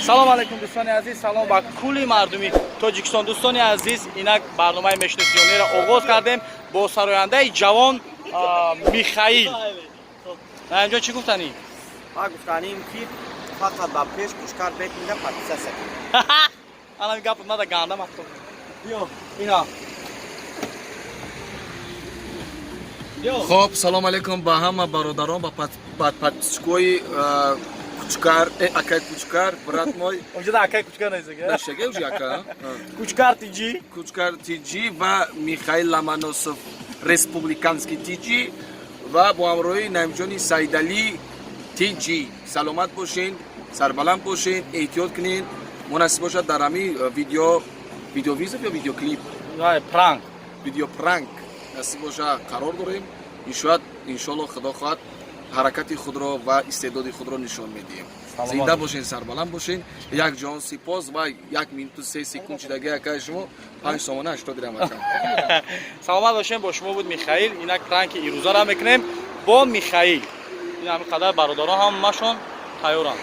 Салом алейкум, дӯстони азиз, салом ба кулли мардуми Тоҷикистон. Дӯстони азиз, инак барномаи мешиносионеро оғоз кардем бо сарояндаи ҷавон Михаил. Наимҷон, чӣ гуфтанӣ? Ма гуфтаним, ки фақат ба пеш, Кучкар бек мида, подписаться кунед. Анами гапот мада ганда махтоб. Биё, ина. Хоб, салом алейкум ба ҳама бародарон, ба подписчикои Кучкар, акай Кучкар, брат мой. Онҷода акай Кучкар незага. Нашага уже ака. Кучкар ТЖ. Кучкар ТЖ ва Михаил Ламаносов республиканский ТЖ ва бо ҳамроҳии Наимҷони Саидалӣ ТЖ. Саломат бошен, сарбаланд бошен, эҳтиёт кунен. Мунасиб бошад, дар ҳамин видео, видеовызов ё видеоклип? Пранк. Видео пранк насиб боша, қарор дорем. Иншоат, иншоалло, худо хоҳад, ҳаракати худро ва истеъдоди худро нишон медиҳем. Зинда бошен, сарбаланд бошен. Як ҷон сипос ва 1 минуту 3 секунд чидаги акаи шумо 5 сомона 80 дирам, ака. Саломат бошем. Бо шумо буд Михаил. Инак пранки ирӯзара мекунем бо Михаил. Ин ҳамин қадар бародарон ҳамашон тайёранд.